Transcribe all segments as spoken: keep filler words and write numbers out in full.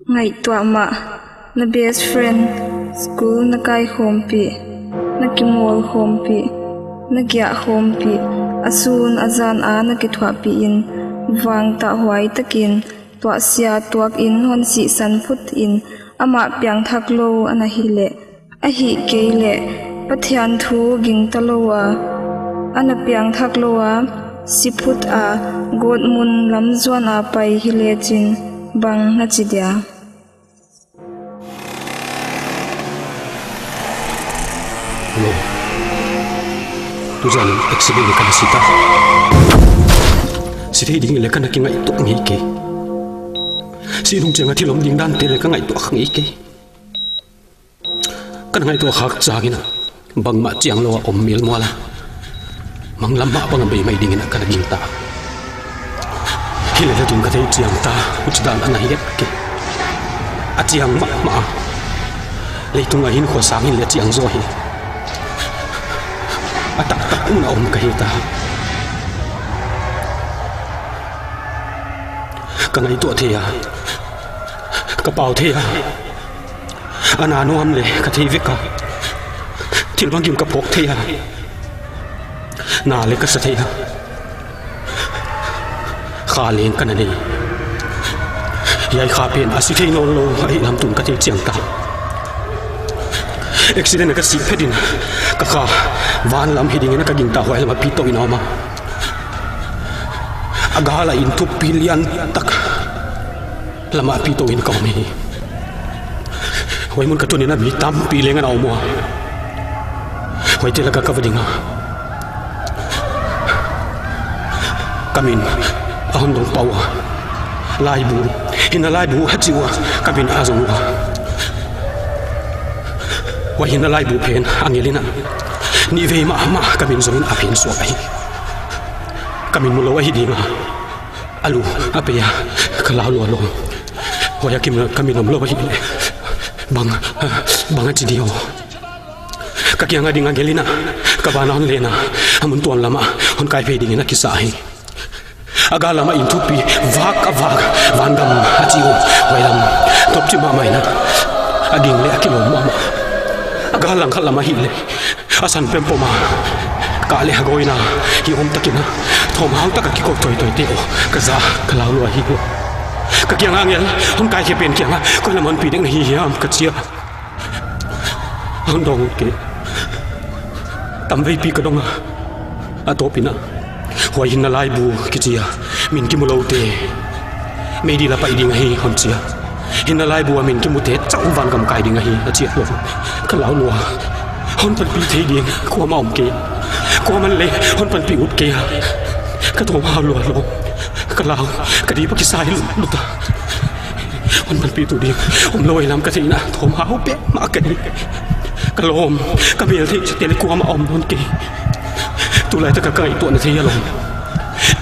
Ngaihtuah mah, na best friend, school na kaikhawmpih, na kimawlkhawmpih, na giahkhawmpih, a sun a zan a na kithuahpih in, vangtahhuai takin, tuahsia tuakin hon sihsan phut in, amah piangthak lou ana hih leh, ahihkei leh, Pathian thu gingta lou a, ana piangthak lou a, si phut a, gawtmun lam zuan a pai hi lechin, bang na chi dia? Hello. Tuzan accident in ka na si ta. Si thei ding leh ka na kingaihtuah ngei kei. Si nung chiang a thil om ding dante leh ka ngaihtuah kha ngei kei. Ka na ngaihtuah khak chiangin a, bangmah chiang lou a om mel mual a, manglam mah bang a bei mai dingin a ka na gingta. Hileh la ding ka thei chiang ta, huchidan ana hi kei. A chiang mahmah a. Leitung a hinkhua sang in leh chiang zaw hi. A taktak mun a om ka hi ta. Ka ngaihtuah thei a, ka pau thei a. A na nuam leh ka thei vek a. Thil bangkim ka phawk thei a. Na leh ka sa thei a. Kha leng ka na nei. Hiai kha pen a si thei nawnlou ahih lam tun ka thei chiang ta. Accident a ka sih phet in ka kha van lam hi dingin a ka gingta huai lam a pi tou in a om a. A gal a in thupi lian tak lam a pi tou in ka om hi. Huai mun ka tun in a mi tampi leng ana om ua. Huaite lak a ka va ding a. Ka min a hon dong pah ua. Laibu, hinna laibu a chi ua, ka min a zong ua. Huai hinna laibu pen angel in a, nihvei mahmah ka min zong in a phen suak ahi. Ka min mu lou ahi ding a. A lu a pei a, ka lau lua lou. Huai a kim ka min om lou ahi leh, bang, bang a chi di aw. Ka kiang a ding angel in a, ka ban a hon len a, a mun tuam lam a hon kai phei dingin a kisa hi. A gal lam a in thupi vak a vak, vangam a chi uh, huai lam, tawp chi mahmah in a, a ging leh a kilawm mahmah. A gal langkhat lam a hih leh, a san pempom a, kah leh a gawina, hi om takin a, thawmhau tak a kiko toitoi te aw, ka za, ka lau lua hi uh. Ka kiang a angel hon kaikhe pen kiang a, koi lam hon pi dek na hi hiam ka chi a. Hon dong kei. Tamveipi ka dong a. A tawp in a, huai hinna laibu kichi a, min kimu loute meidil a pai ding ahi hon chi a. Hinna laibu a min kimute chauh vangam kai ding ahi a chi a lou. Ka lau lua. Hon panpih thei ding kuamah om kei. Kuamah leng hon panpih ut kei a. Ka thawmhau lua lou. Ka lau, ka dip a kisai lut a. Hon panpihtu ding omlou ahi lam ka theih in a, thawmhau petmah ka hi. Ka lawm, ka mel theih chihte leh kuamah om nawn kei. Tulai tak a ka ngaihtuah na thei a lawm.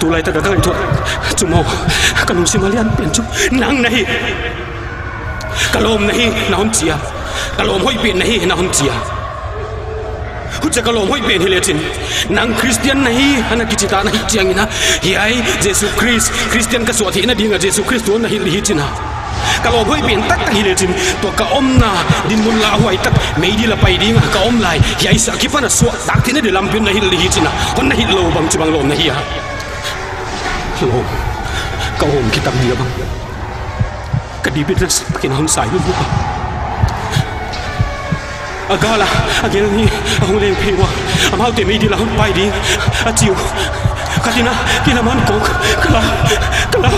Tulai tak a ka ngaihtuah chu maw, ka lungsim a lian pen chu nang na hi. Ka lawm na hi na hon chi a. Ka lawm hoih pen na hi na hon chi a. Huchia ka lawm hoih pen hi lechin, nang Christian na hi, ana kichi ta na hih chiangin a, hiai Jesu Khrist, Christian ka suah theihna ding a Jesu Khrist tuan na hilh hi chin a. Ka lawm hoih pen taktak hi lechin, tua ka omna dinmun lauhuai tak meidil a pai ding a ka om lai, hiai sa kipan a suah tak theihna di lam pen na hilh hi chin a. Hon na hilh lou bang chibang lawm na hi a. Lawm, ka om kitam dia bang. Ka dip in a sak takin a hon sai lut lut a. A gal a, angel nih a hong leng phei ua. Amaute meidil a hon pai ding a chi uh. Ka tina, kilam a hon kawk. Ka lau, ka lau.